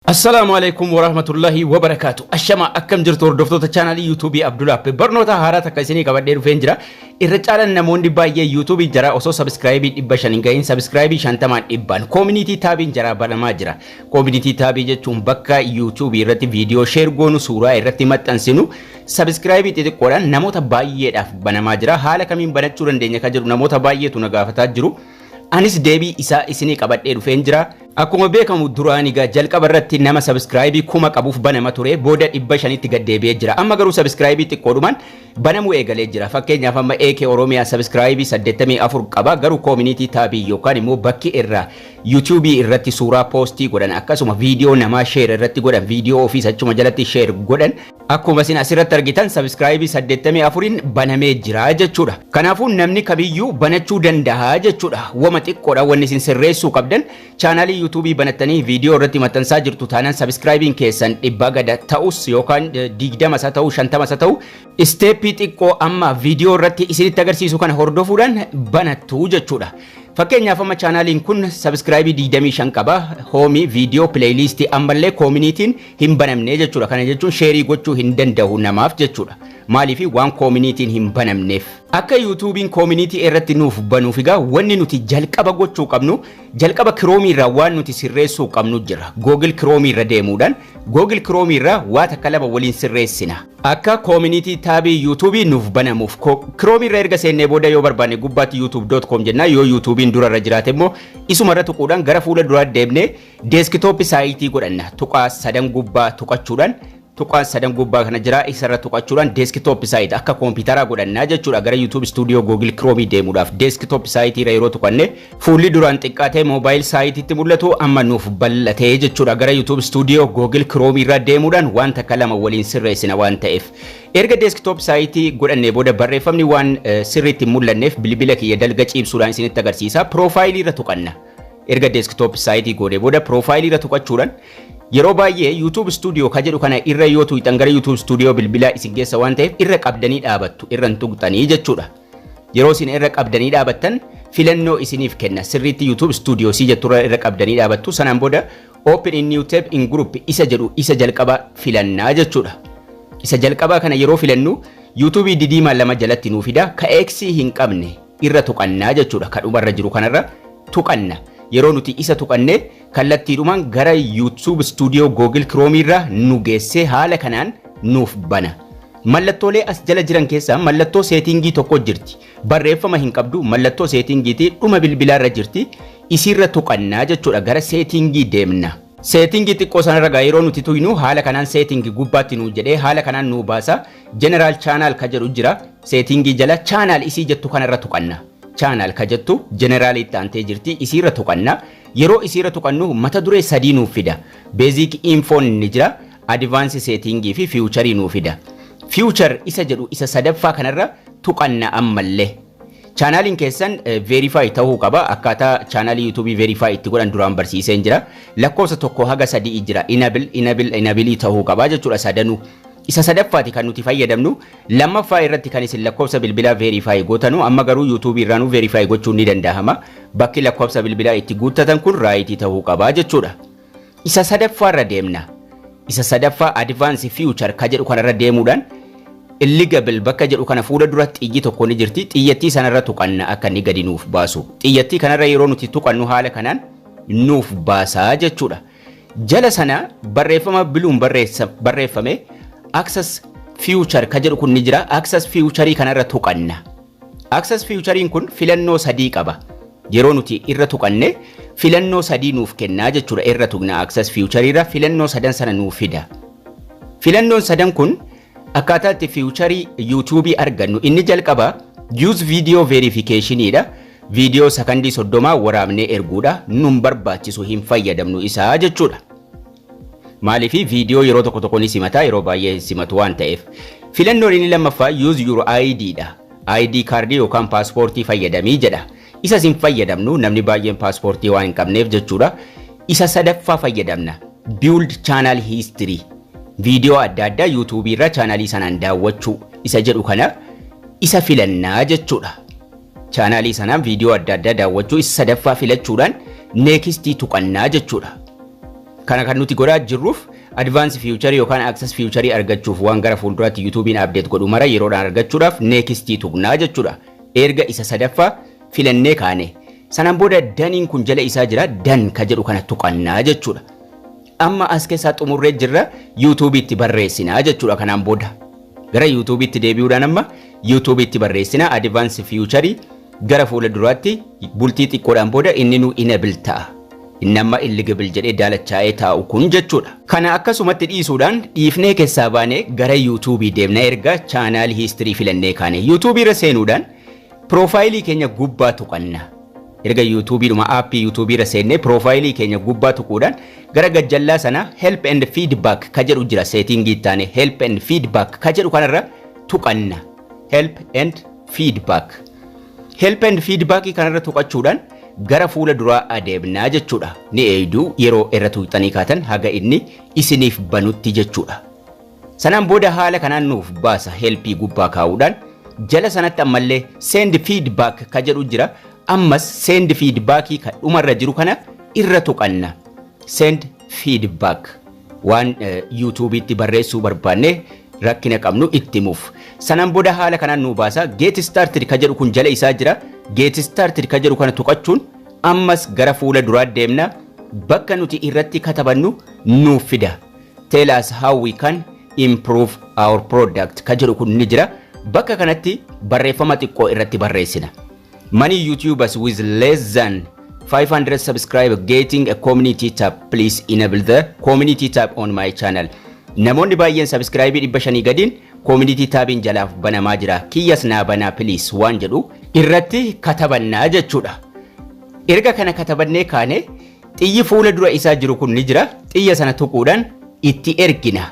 Assalaamu alaikum warahmatullahi wabarakaatu. Ashama, akkam jirtu hordoftoota chaanaalii YouTubeii Abdulaap? Barnoota haaraa takka isinii qabadhee dhufeen jira. Irra caalaan namoonni baay'ee YouTubeii jara osoo subscribeii 500 hin gahin subscribeii 50n 100n community tabiin jara banamaa jira. Community tabii jechuun bakka YouTubeii irratti viidiyoo share goonu, suuraa irratti maxxansinu, subscribeii xixiqqoodhaan namoota baay'eedhaaf banamaa jira. Haala kamiin banachuu dandeenya kan jedhu namoota baay'eetu na gaafataa jiru. Anis deebii isaa isinii qabadhee dhufeen jira. Akkuma beekamu, duraan egaa jalqaba irratti nama subscribeii 1000 qabuuf banama ture, booda 500tti gad deebi'ee jira. Amma garuu subscribeii xiqqoodhumaan banamuu eegalee jira. Fakkeenyaaf, amma AK Oromiyaa subscribeii 84 qaba, garuu community tabii yookaan immoo bakki irraa YouTubeii irratti suuraa postii godhan, akkasuma viidiyoo namaa share irratti godhan, viidiyoo ofiis achuma jalatti share godhan, akkuma isin asirratti argitan subscribeii 84n banamee jira jechuudha. Kanaafuu namni kamiyyuu banachuu danda'a jechuudha. Wama xiqqoodha wanni isin sirreessuu qabdan. Chaanaalii YouTubeii banattanii viidiyoo irratti maxxansaa jirtu taanaan, subscribeiin keessan 100 gada ta'us yookaan 20 isa ta'u, 50 isa ta'u, stepii xiqqoo amma viidiyoo irratti isinitti agarsiisu kana hordofuudhaan banattu jechuudha. Fakkeenyaaf, amma chaanaaliin kun subscribeii 25 qaba. Homeii, viidiyoo, playlistii, ammallee communityn hin banamne jechuudha. Kana jechuun shareii gochuu hin danda'u namaaf jechuudha. Maaliif? Waan communityn hin banamneef. Akka YouTubeiin community irratti nuuf banuuf egaa wanni nuti jalqaba gochuu qabnu, jalqaba Chromeii irraa waan nuti sirreessuu qabnu jira. Google Chromeii irra deemuudhaan Google Chromeii irraa waa takka lama waliin sirreessina. Akka community tabii YouTubeii nuuf banamuuf Chromeii irra erga seennee booda, yoo barbaanne gubbaatti youtube.com jenna, yoo YouTubeiin dura irra jiraate immoo isuma irra tuquudhaan gara fuula duraa deemnee desktop siteii godhanna. Tuqaa sadan gubbaa tuqachuudhaan, tuqaan sadan gubbaa kana jira, isarra tuqachuudhaan desktop site akka koompitaraa godhannaa jechuudha. Gara YouTube Studio Google Chrome deemuudhaaf desktop site irra yeroo tuqanne, fuulli duraan xiqqaatee mobile siteitti mul'atu amma nuuf bal'atee jechuudha. Gara YouTube Studio Google Chrome irra deemuudhaan waan takka lama waliin sirreessina waan ta'eef, erga desktop site godhannee booda, barreeffamni waan sirriitti hin mul'anneef bilbila kiyya dalga ciibsuudhaan isinitti agarsiisa. Profileii irra tuqanna. Erga desktop site goonee booda, profileii irra tuqachuudhaan, yeroo baay'ee YouTube Studio ka jedhu kana irra yoo tuqxan gara YouTube Studio bilbilaa isin geessa waan ta'eef, irra qabdanii dhaabattu, irra hin tuqxanii jechuudha. Yeroo isin irra qabdanii dhaabattan filannoo isiniif kenna. Sirriitti YouTube Studio si jettu irra qabdanii dhaabattu. Sanaan booda "Open in new tab in group" isa jedhu isa jalqaba filannaa jechuudha. Isa jalqabaa kana yeroo filannu YouTube didiimaa lama jalatti nuu fida. Ka X hin qabne irra tuqannaa jechuudha. Ka dhumarra jiru kanarra tuqanna. Yeroo nuti isa tuqanne kallattiidhumaan gara YouTube Studio Google Chrome irra nu geessee haala kanaan nuuf bana. Mallattoolee as jala jiran keessaa mallattoo settingii tokko jirti. Barreeffama hin qabdu, mallattoo settingiiti, dhuma bilbilaa irra jirti. Isiirra tuqannaa jechuudha, gara settingii deemna. Settingii xiqqoo sanarra gaa yeroo nuti tuynu, haala kanaan settingii gubbaatti nu jedhee haala kanaan nu baasa. General channel ka jedhu jira. Settingii jala channel isii jettu kanarra tuqanna. Channel ka jettu generalii itti aantee jirti, isiirra tuqanna. Yeroo isiirra tuqannu mata duree sadii nuuf fida. Basic infoon ni jira, advanced settingii fi featureii nuuf fida. Feature isa jedhu isa sadaffaa kanarra tuqanna ammallee. Chaanaaliin keessan verify ta'uu qaba. Akkaataa chaanaalii YouTubeii verify itti godhan duraan barsiiseen jira. Lakkoofsa 1 haga 3 jira. Enable, enable, enableii ta'uu qaba jechuudha sadanuu. Isa sadaffaati kan nuti fayyadamnu. Lammaffaa irratti kan isin lakkoofsa bilbilaa verify gootanu. Amma garuu YouTubeii irraanuu verify gochuun ni danda'ama. Bakki lakkoofsa bilbilaa itti guuttatan kun rightii ta'uu qaba jechuudha. Isa sadaffaa irra deemna. Isa sadaffaa advanced feature ka jedhu kanarra deemuudhaan eligible bakka jedhu kana fuula dura xiyyi tokko ni jirti. Xiyyattii sanarra tuqanna akka inni gadi nuuf baasu. Xiyyattii kanarra yeroo nuti tuqannu haala kanaan nuuf baasaa jechuudha. Jala sana barreeffama blueun barreeffame "access feature" ka jedhu kun ni jira. Access feature kanarra tuqanna. Access featurein kun filannoo sadii qaba. Yeroo nuti irra tuqanne filannoo sadii nuuf kennaa jechuudha. Irra tuqna, access feature irra filannoo sadan sana nuuf fida. Filannoon sadan kun akkaataa itti featureii YouTubeii argannu. Inni jalqaba use video verificationidha. Viidiyoo sakandii 30 waraabnee erguudha. Nun barbaachisu, hin fayyadamnu isaa jechuudha. Maaliif? Viidiyoo yeroo tokko tokko ni simata, yeroo baay'ee simatu waan ta'eef. Filannoon inni lammaffaa use your ID dha. ID kaardii yookaan paaspoortii fayyadamii jedha. Isa hin fayyadamnu, namni baay'een paaspoortii waan hin qabneef jechuudha. Isa sadaffaa fayyadamna. Build channel history. Viidiyoo adda addaa YouTubeii irra chaanaalii sanaan daawwachuu isa jedhu kana isa filannaa jechuudha. Chaanaalii sanaan viidiyoo adda addaa daawwachuu isa sadaffaa filachuudhaan nextii tuqannaa jechuudha. Kana kan nuti godhaa jirruuf advance feature yookaan access feature argachuuf, waan gara fuulduraatti YouTube'n update godhu mara yeroodhaan argachuudhaaf next tuqnaa jechuudha. Erga isa sadaffaa filannee kaane, sanaan booda doneiin kun jala isaa jira, done ka jedhu kana tuqannaa jechuudha. Amma as keessaa xumurree jirra, YouTube'itti barreessinaa jechuudha kanaan booda. Gara YouTube'itti deebi'uudhaan amma YouTube'itti barreessinaa. Advance feature gara fuula duraatti bultii xiqqoodhaan booda inni nu enable ta'a. Inni amma eligible jedhee daalachaa'ee taa'u kun jechuudha. Kana akkasumatti dhiisuudhaan dhiifnee keessaa baanee gara YouTube'ii deemna. Erga channel history filannee kaane, YouTube'ii irra seenuudhaan profile keenya gubbaa tuqanna. Erga YouTube'dhuma app YouTube'ii irra seennee, profile keenya gubbaa tuquudhaan gara gajjallaa sana help and feedback ka jedhu jira. Setting taane help and feedback ka jedhu kanarra tuqanna. Help and feedback. Help and feedback kanarra tuqachuudhaan gara fuula duraa adeemnaa jechuudha. Ni eegduu yeroo irra tuqxanii kaatan haga inni isiniif banutti jechuudha. Sanaan booda haala kanaan nuuf baasa. Help gubbaa kaa'uudhaan jala sanatti ammallee send feedback ka jedhu jira. Ammas send feedback ka dhumarra jiru kana irra tuqanna. Send feedback waan YouTube'itti barreessuu barbaanne, rakkina qabnu itti himuuf. Sanaan booda haala kanaan nu baasa. Get started ka jedhu kun jala isaa jira. Get started ka jedhu kana tuqachuun ammas gara fuula duraa deemna. Bakka nuti irratti katabannu nuuf fida. Tell us how we can improve our product ka jedhu kun ni jira. Bakka kanatti barreeffama xiqqoo irratti barreessina. Many YouTubers with less than 500 subscribers getting a community tab. Please enable the community tab on my channel. Namoonni baay'een subscribe 500 gadiin community tabiin jalaaf banamaa jira. Kiyyas naa banaa please waan jedhu irratti katabannaa jechuudha. Erga kana katabannee kaane, xiyyi fuula dura isaa jiru kun ni jira. Xiyya sana tuquudhaan itti ergina.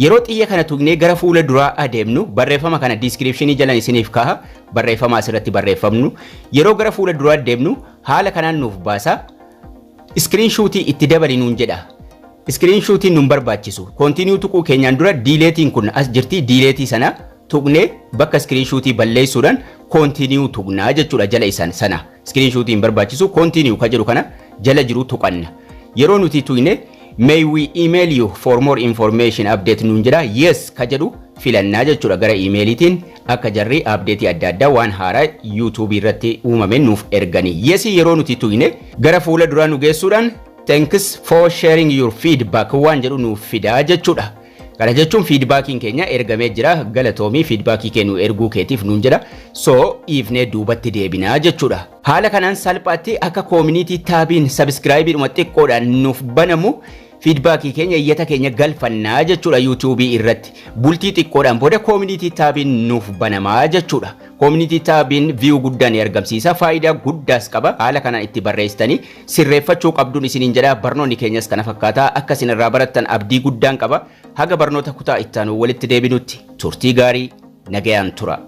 Yeroo xiyya kana tuqnee gara fuula duraa adeemnu, barreeffama kana description jalan isiniif kaaha, barreeffama asirratti barreeffamnu. Yeroo gara fuula duraa adeemnu haala kanaan nuuf baasa. Screenshot itti dabali nuun jedha. Screenshotiin nun barbaachisu. Continue tuquu keenyaan dura deleteiin kun as jirti. Delete sana tuqnee bakka screenshot balleessuudhaan continue tuqnaa jechuudha jala isan sana. Screenshotiin barbaachisu, continue ka jedhu kana jala jiru tuqanna. Yeroo nuti tuqne, "May we email you for more information update?" nuun jedha. Yes ka jedhu filannaa jechuudha, gara emailiitiin akka jarri update adda addaa waan haaraa YouTube irratti uumame nuuf ergani. Yes yeroo nuti tuqne, gara fuula duraa nu geessuudhaan "Thanks for sharing your feedback" waan jedhu nuuf fidaa jechuudha. Kana jechuun feedbackiin keenya ergamee jira, galatoomii feedback kennu erguu keetiif nuun jedha. So dhiifnee duubatti deebinaa jechuudha. Haala kanaan salphaatti akka community tabiin subscribeiidhuma xiqqoodhaan nuuf banamu, feedback keenya, iyyata keenya galfannaa jechuudha YouTube'ii irratti. Bultii xiqqoodhaan booda community tabiin nuuf banamaa jechuudha. Community tabiin view guddaa ni argamsiisa, faayidaa guddaas qaba. Haala kanaan itti barreessitanii sirreeffachuu qabduun isiniin jedha. Barnoonni keenyas kana fakkaataa akka isin irraa barattan abdii guddaan qaba. Haga barnoota kutaa ittaanu walitti deebinutti turtii gaarii, nagayaan tura.